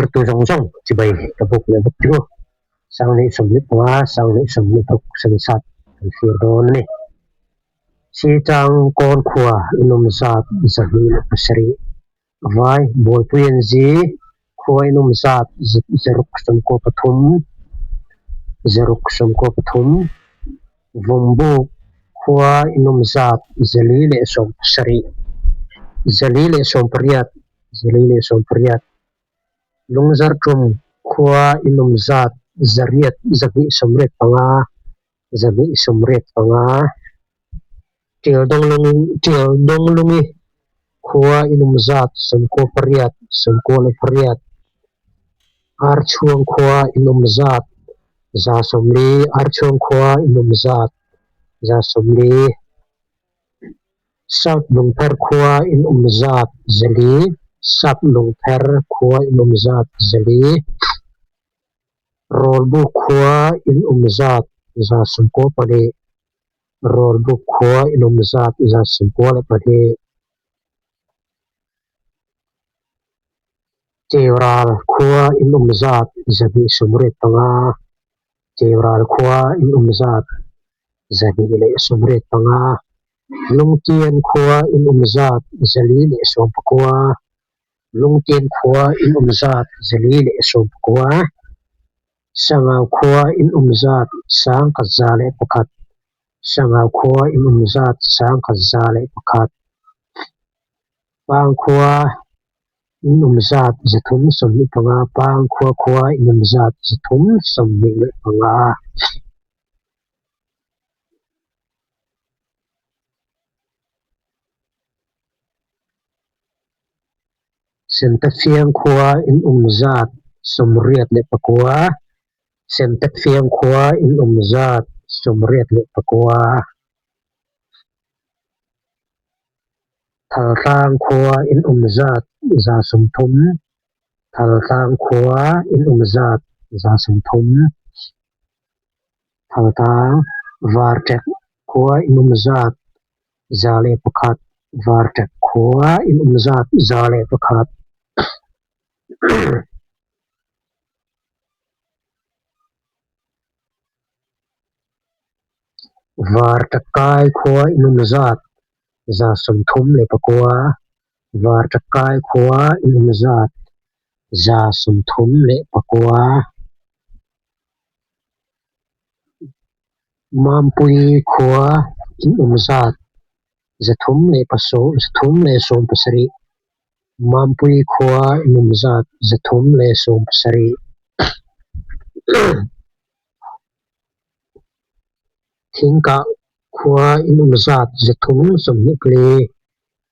Thirtu zawng zawng chibai ka buk leh bawk chu 2015 2026 sensat kan thlir dawn a ni. Sichang kawn khua inawm zat 207 vai Bualpui an zi khua inawm zat 693 693 Vawmbuk khua inawm zat 417 418 418 Lungzarhtum khua inawm zat 285 285 Ṭialdonglungi khua inawm zat 98 98 Archhuang khua inawm zat 140 Archhuang khua inawm zat 140 South Lungpher khua inawm zat 400 South Lungpher khua inawm zat 400 Rawlbuk khua inawm zat 92 Rawlbuk khua inawm zat 92 Cheural khua inawm zat 285 Cheural khua inawm zat 285 Lungtian khua inawm zat 419 Lungtian khua inawm zat 419 Sangau khua inawm zat 1101 Sangau khua inawm zat 1101 Pang khua inawm zat 325 Pang khua khua inawm zat 325 Sentatfiang khua inawm zat 89 Sentatfiang khua inawm zat 89 Thaltlang khua inawm zat 30 Thaltlang khua inawm zat 30 Thaltlang Varṭek khua inawm zat 101 Varṭek khua inawm zat 101 Varṭakai khua inawm zat 39 Varṭakai khua inawm zat 39 Mampui khua inawm zat 370 Mampui khua inawm zat 370 Thingkah khua inawm zat 324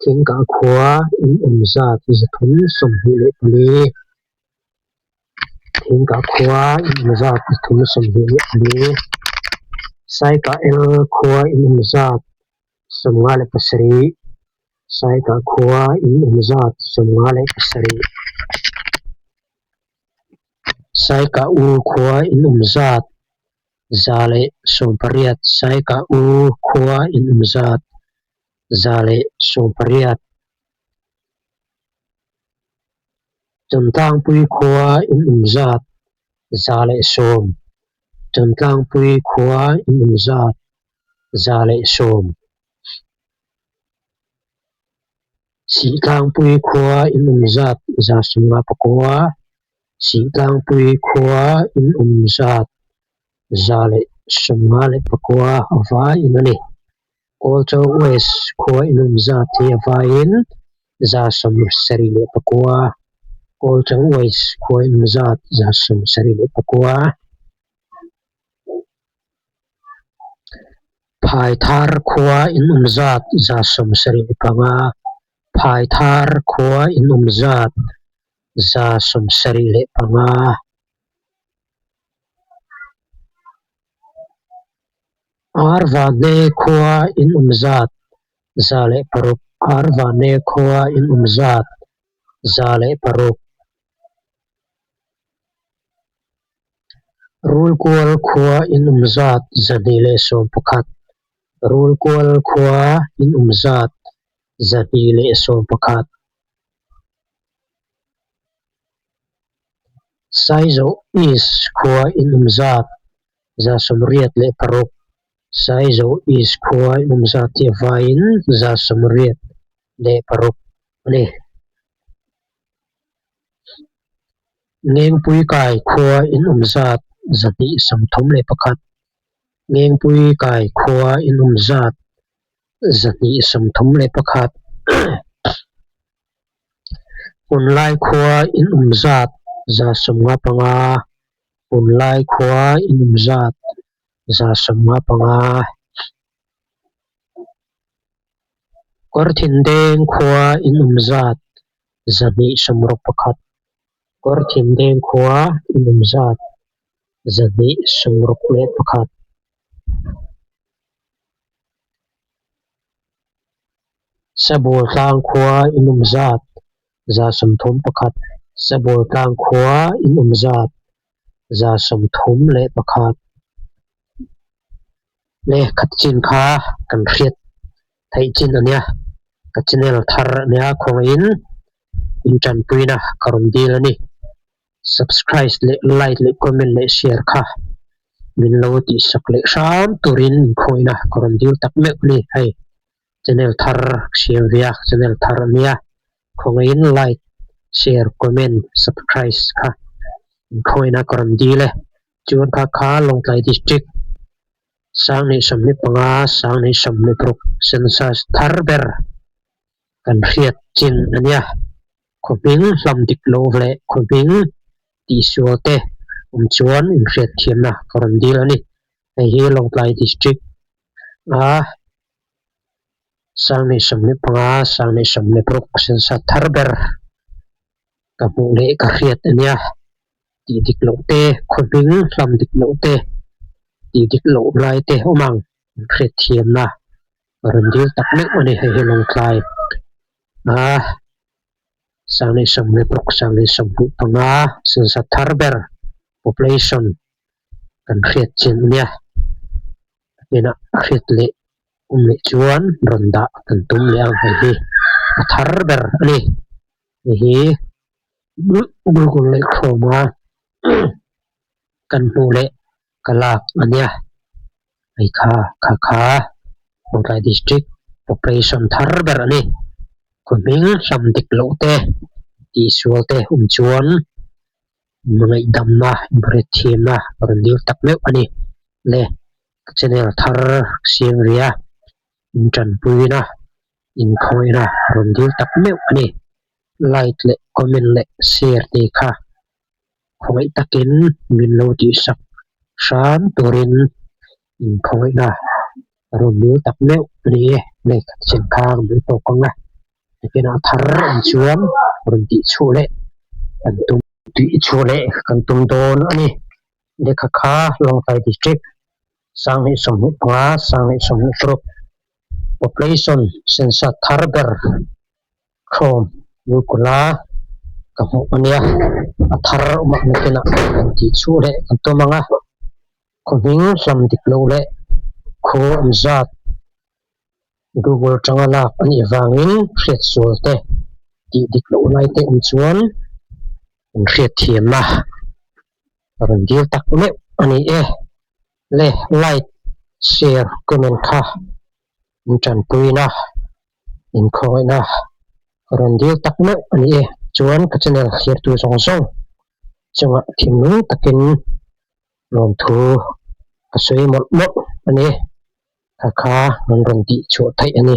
Thingkah khua inawm zat 324 Thingkah khua inawm zat 324 Saikah el khua inawm zat 57 Saikah khua inawm zat 57 Saikah u khua inawm zat 180 Saikah u khua inawm zat 180 Chawmtlangpui khua inawm zat 110 Chawmtlangpui khua inawm zat 110 Sihtlangpui khua inawm zat 159 Sihtlangpui khua inawm zat 159 a vaiin a ni. Kawlchaw West khua inawm zat hi a vaiin 79 Kawlchaw West khua inawm zat 79 Phaithar khua inawm zat 75 Phaithar khua inawm zat 75 Arvane khua inawm zat 106 Arvane khua inawm zat 106 Rulkual khua inawm zat 211 Rulkual khua inawm zat 211 Saizaw East khua in awm zat 86. Saizaw East khua in awm zat hi a vaiin 86 a ni. Ngengpui kai khua in awm zat 231. Ngengpui kai khua in awm zat 231. Hmunlai khua in awm zat 55. Hmunlai khua in awm zat 55. Kawrthindeng khua in awm zat 261. Kawrthindeng khua in awm zat 261. Sabual tlang khua in awm zat 31. Sabual tlang khua in awm zat 31. Le khat chin kha kan hriat theih chin a nia, ka channel thar a nia khawngaihin in tanpuina ka rawn dil a ni. Subscribe leh like leh comment leh share kha min lo tihsak leh hram turin inkhawihna ka rawn dil tak meuh a ni. Hei channel thar ka siam ve a, channel thar a nia khawngaihin like, share, comment, subscribe kha inkhawihna ka rawn dil e. Chuan kha kha Lawngtlai District 2025, 2026 census thar ber kan hriat chin a nia. Khawhming hlam dik lo leh khawhming tihsual te awm chuan inhriatthiamna ka rawn dil a ni. Hei hi Lawngtlai District a 2025, 2026 census thar ber ka hmuh leh ka hriat a nia. Tih dik loh te, khawhming hlam dik loh te, tih dik loh lai te awm ang inhriatthiamna ka rawn dil tak meuh a ni. Hei hi Lawngtlai a 2026, 2025 census thar ber population kan hriat chin a nia. Hnenah hriat leh awm leh chuan rawn dah kan tum leh ang hei hi a thar ber a ni. Hei hi Google leh Chrome a kan hmuh leh ka lak a nia. Hei kha kha kha Lawngtlai District population thar ber a ni. Khawhming hlam dik loh te tihsual te awm chuan Hmangaih-damna, inhriatthiamna a rawn dil tak meuh a ni. Le, ka channel thar siam ve a, intanpuina, inkhawihna a rawn dil tak meuh a ni. Like leh comment leh share te kha khawngaih takin min lo tihsak hram turin inkhawihna a rawn dil tak meuh a ni e. Le, ka channel kha ka bul tawk ang a. Nakinah thar an chuan rawn tih chhuah leh kan tum tih chhuah leh kan tum dawn a ni. Lehkha kha Lawngtlai District 2025, 2026 Population Census thar ber Chrome Google a ka hmuh a nia. A thar awm ah nakinah kan tih chhuah leh kan tum ang a. Khawhming hlam dik loh leh khaw awm zat Google tanga lak a nih vangin hriatsual te tih dik loh lai te awm chuan an hriatthiamna a rawn dil tak meuh a ni e. Le like, share, comment kha in tanpuina, in khawngaihna a rawn dil tak meuh a ni e. Chuan ka channel thirtu zawng zawng chungah thinlung takin lawmthu ka sawi mawlh mawlh a ni. Kha kha an rawn tih chhuah theih a ni.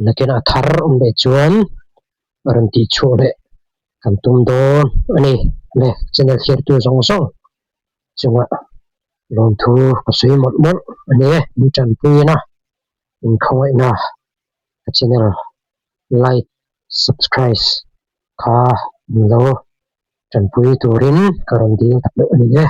Nakinah thar awm leh chuan a rawn tih chhuah leh kan tum dawn a ni. Le channel thirtu zawng zawng chungah lawmthu ka sawi mawlh mawlh a ni e. Min tanpuina, inkhawngaihna ka channel like, subscribe kha min lo tanpui turin ka rawn dil tak deuh a ni e.